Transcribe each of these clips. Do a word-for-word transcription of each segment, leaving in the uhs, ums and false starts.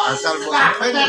Asal buat apa ini?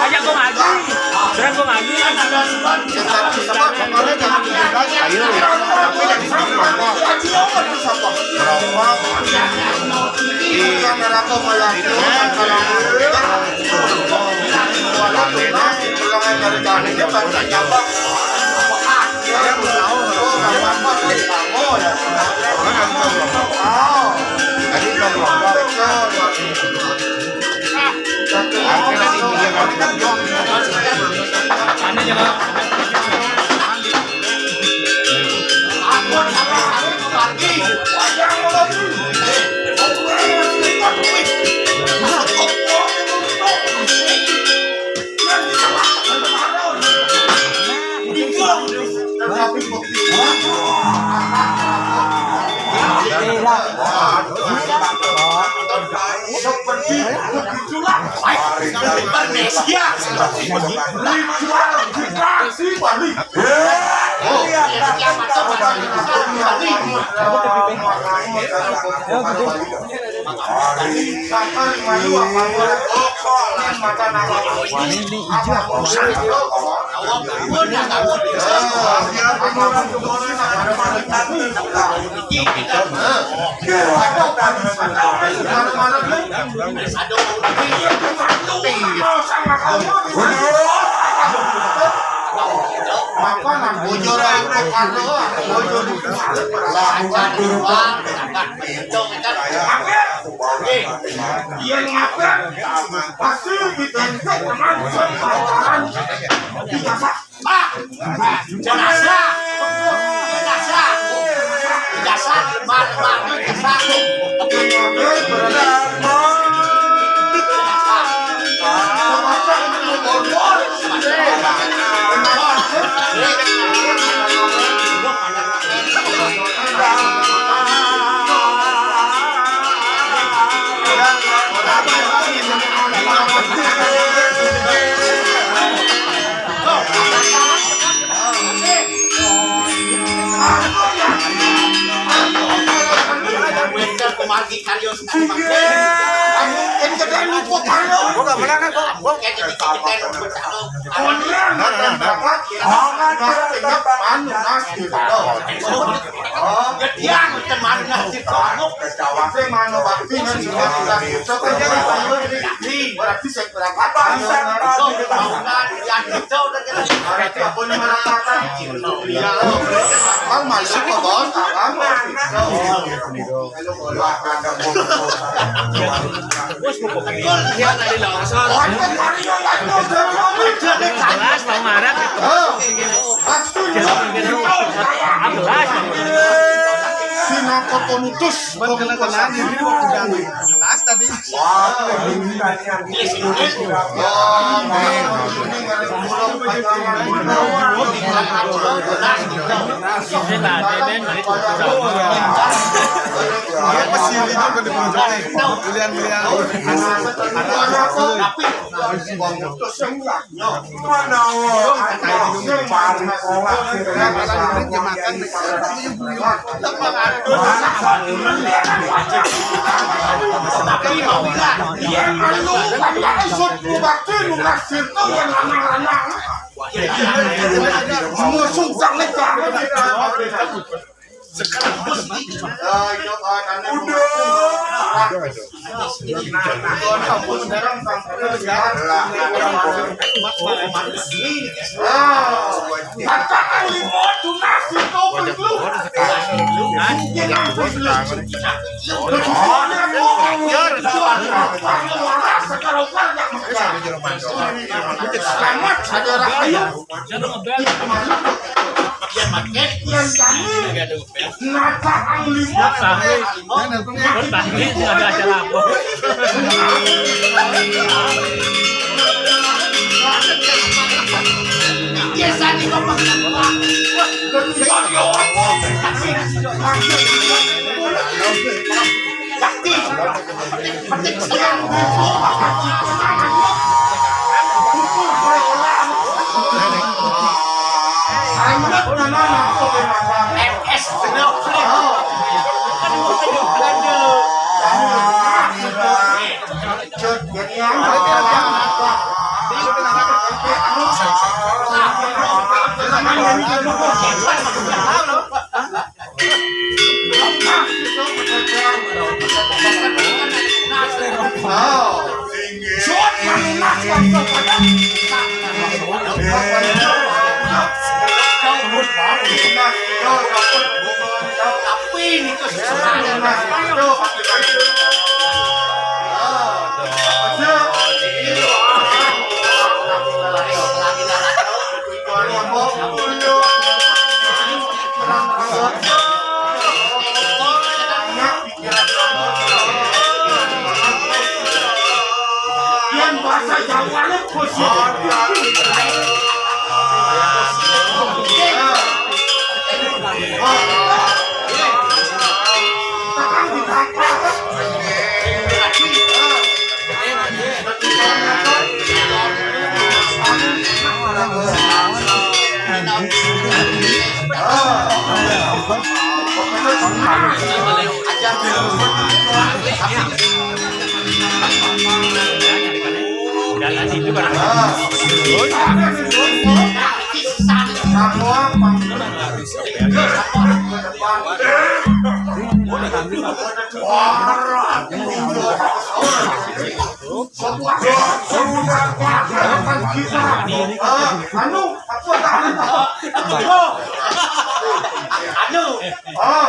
Ajak Bung Haji. Beneran Bung Haji. Ayo. Tapi dari sini berapa? Berapa? Iya, berapa? Itulah. Pernesia. Ritual generasi Bali. Oh, iya, iya, iya, masuk, masuk, masuk, Bali. Ini hijau. Bujur, bujur. Lah, bujur, Pak. Iya, ngapa? Pasti gitu. Pak, jenazah, jenazah, jenazah, mana, mana jenazah? Kumargi karyo sekali mangke. Anu, anu gede luput anu. Gua gak pernah kan, gua, gua. Kayak jadi kita luput anu. Anu, nah, nah, nah. Anu, nah, gitu. Oh, gedean, teman, nah, gitu. Anu, kecawase mano bakti, nah, gitu. Berarti saya berangkat. Anu, nah, nah, nah. Berarti apa nih, mana kata? Iya, lo. Abang masuk ke bawah, abang. Jelas, Bang Maret. Jelas. Sina kotonutus. Buat kena-kenaan ini udah jelas tadi. Dia pasti itu kan di pojok nih. Pilihan-pilihan. Mana? Tapi mau bilang, iya, anu, tapi anu, bakti, lu, nasir, tuh, yang lanang-lanang. Semua sungsang, nih, banget, gitu. Sekarang bos, nih. Udah. Kata ahli mau tunas itu perlu. Selamat, saudara. Ayo. Yang kami nata anglimo. Nata anglimo. Nata anglimo. Ada acara apa? Biasa di bapak. Wah, lebih jauh, ya, apa? Sakti. Yang bahasa Jawa lu khusus. Tekan di belakang. Anu, apa? Anu. Oh.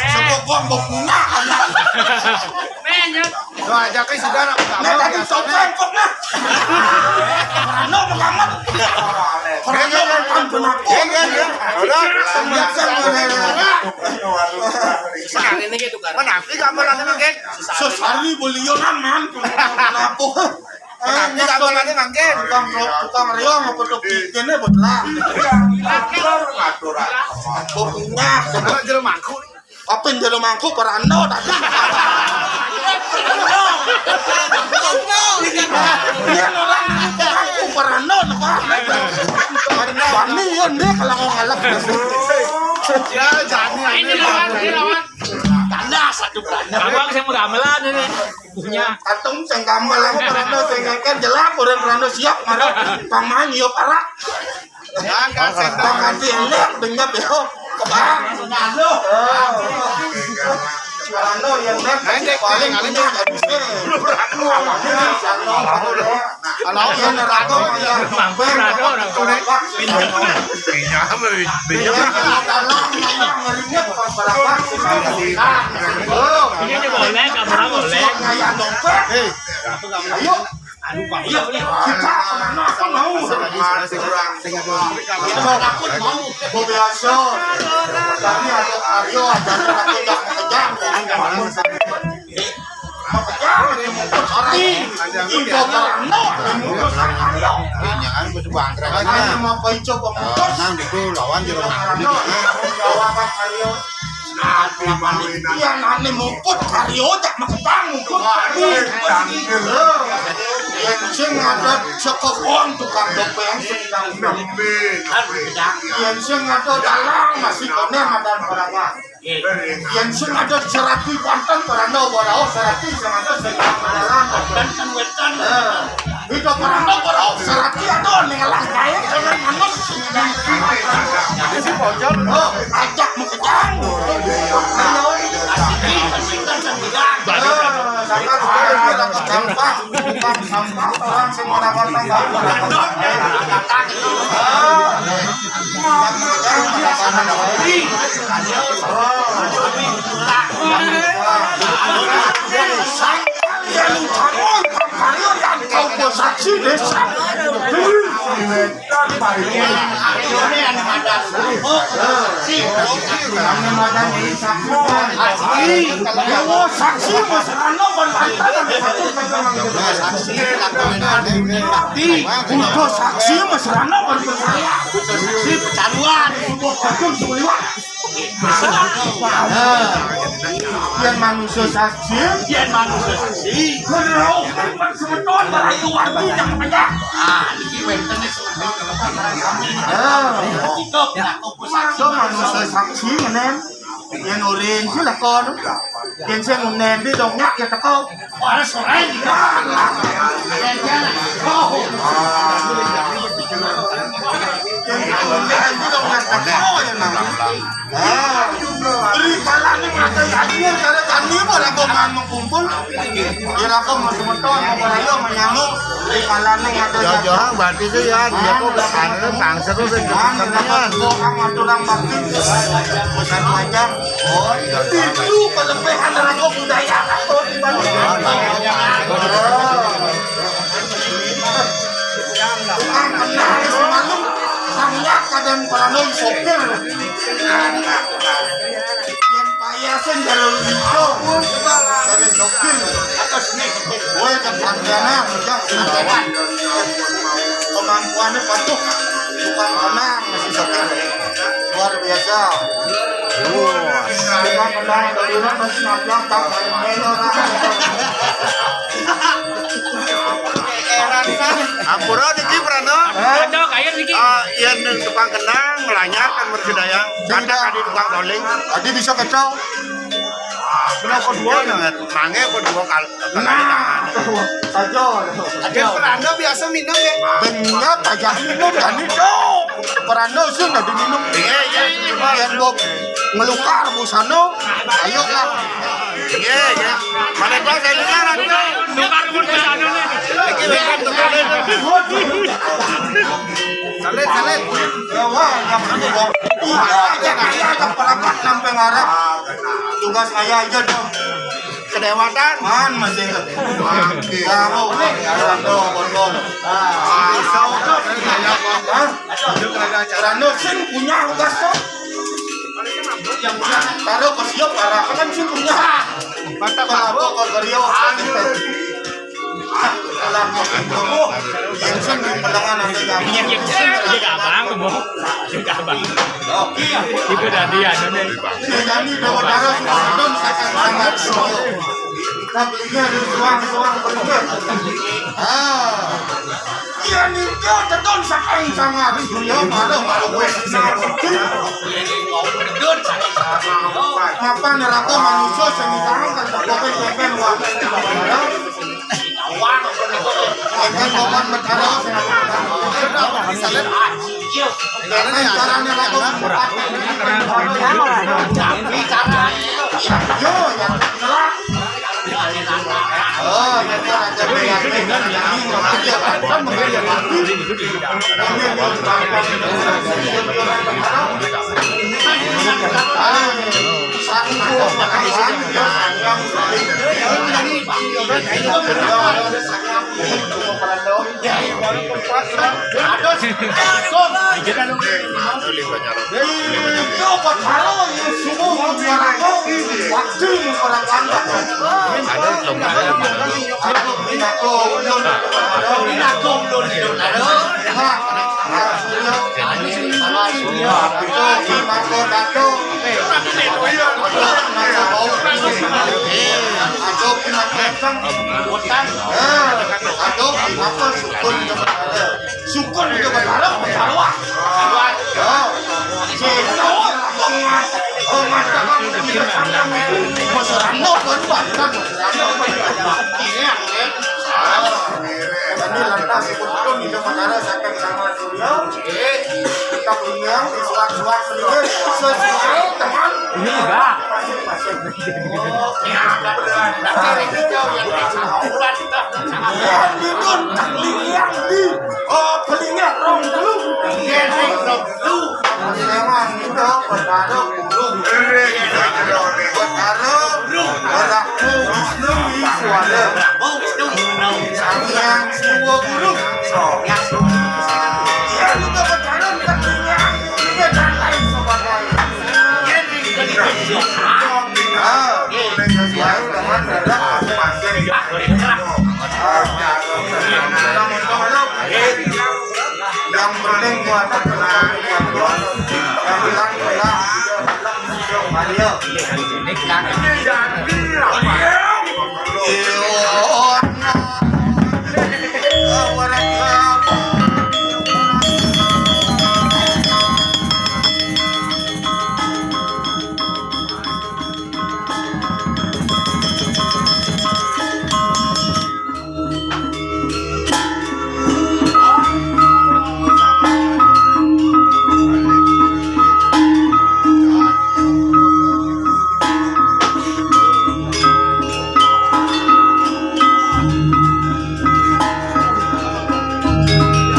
Sebokong bokuna. Lo ajak ke sudah nak. Nah, tadi biasanya. Topeng kok nah. Rano pengamat. Rano kan kenapa? Iya, iya, iya. Udah. Sekarang ini gitu kan. Mana sih kamu nanti mungkin? Sesari beliau naman. Kenapa? Nanti kamu nanti mungkin. Tukang ro-, tukang riong apa tuh? Kene betul lah. Bokuna. Mana jero mangku? Apa yang jero mangku? Perando tadi. Ini orang mangku perando apa? Wani ya ndek kalau mau ngalap. Ya, jani ini lawan, ini lawan. Tanda satu tanda. Abang saya mau gamelan ini. Punya. Katung sing gamelan perando sing ngangkat jelap orang perando siap marah. Pamain yo parak. Angkat sendal. Pangganti elek benyap yo. Kebang. Sendal. Perando yang nek. Pendek, paling paling punya. Kalau yang neraka yang mampir orang tuh. Iya, iya. Ini aja boleh, kamera boleh. Ayo. Aduh, Pak, iya, iya. Kita kemana? Apa mau? Takut mau. Mau biasa. Tadi ada Aryo, ada yang kejang. Kejang, dia mungkut orang. Ibu Karno, mungkut orang Aryo. Jangan, gue coba angkrek aja. Makanya mau apa coba mungkut? Nah, gitu, lawan jero mangku. Lawan Aryo. Nah, yang aneh mungkut Karyo tak maketang mungkut. Yang sing ada sekokon tukang dopeng sing nang. Yang sing ada dalang masih kono madan berapa. Yang sing ada serati pantan beranda barau serati sing ada sing dalang. Pantan wetan. Itu perang nomor serati atau ning langkae kena manut. Jadi si pojok. Oh, ajak mengejang. Sampah, sampah, sampah, orang semua dapat sampah. Saksi desa. Oh, saksi mesrano kon. Saksi, butuh saksi mesrano kon. Si pecaruan. Yang manusia saksi. Yang manusia saksi. Kalau semeton, para itu warga yang banyak. Ah, ini wenten. Ah. Itu, ya. So, manusia saksi, ngenen. Yang urin, silakan. Yang saya ngenen, di dongak, ya, teko. Wah, sore, gitu. Oh. Yang udah, itu dongak, teko, ya, namanya. Ah, beri kalane ngatur anjir, karena tani pada kok mau kumpul. Kira kok mau semeton, mau berayo, mau nyamuk. Beri kalane ngatur. Jauh-jauh berarti itu ya, dia kok udah kangen, bangsa tuh sing ketemuan. Kok kamu aturan bakti. Pesan aja. Oh, itu kelebihan rago budaya atau di mana? Semalam, saya kadang peranon sopir. Yang payasin jalur hijau. Dari sopir. Atas nih. Gue ke Pramjana, udah, santewan. Kemampuannya patuh. Bukan tenang, masih sopir. Luar biasa. Wah. Tukang kendang darurat masih ngaplak, tak ada melo, nah. Ampura niki, Prano. Ada kayak niki. Ah, iya, nang tukang kendang melanyar kan mersidayang. Ada tadi tukang toling. Tadi bisa kacau. Kenapa dua? Mangga apa dua kali? Nah, saja. Ada Prano biasa minum ya? Bener aja minum, kan itu. Peranda sih nggak diminum. Iya, iya, iya. Yang Bob ngelukar busana, ayo lah. Iya, iya. Mana gua saya dengar, aduh. Nukar pun ke sana nih. Iki wekan tuh. Salit, salit. Ya, wah, yang mana, Bob? Iya, aja, iya, aja, perapat sampai ngarep. Tugas saya aja dong. Kedewatan. Man, masih. Ya, mau nih, ada tuh, botol. Ah, bisa, botol. Hah? Rano sing punya ugas tuh. Yang punya, taruh ke siap, arah kan sing punya. Mantap, kalau Pak. Kok ke Rio, ah, gitu. Alah, mau ketemu. Yang sing di pelengan nanti kamu. Iya, iya, iya, gampang, Bu. Iya, gampang. Oh, iya. Itu udah dia, ini. Ini kami udah berdarah, sudah belum saya sangat. Kita belinya di ruang-ruang berikut. Ah. Iya, nih, dia tedon sakang sangat. Iya, malu, malu, wes. Apa neraka manusia sing tangan kan kowe cepen, wah. Cepen, kowe, betara. Caranya apa? Tapi cara, yo, yang Ada, belum ada. Ini aku belum hidup. Aduh. Aduh, kenapa? Aduh, kenapa? Sukun juga berada. Sukun juga berada, berada. Ya. Sukun, pengat-, pengatakan tidak sadar. Mas Rano, kan, Pak? Kan, Mas Rano, kan? Iya, kan? Tadi lantas ikut turun di Jakarta, sampai sama Surya. Kita punya, di suat-suat, sesuai, teman. Ini enggak. Pasir, pasir. Yang didun, yang di, oh, belinya rong dulu. Iya, rong dulu. Memang itu perkara burung. Perkara berlaku Wisnu Wiswara. Sang Hyang Siwa Guru.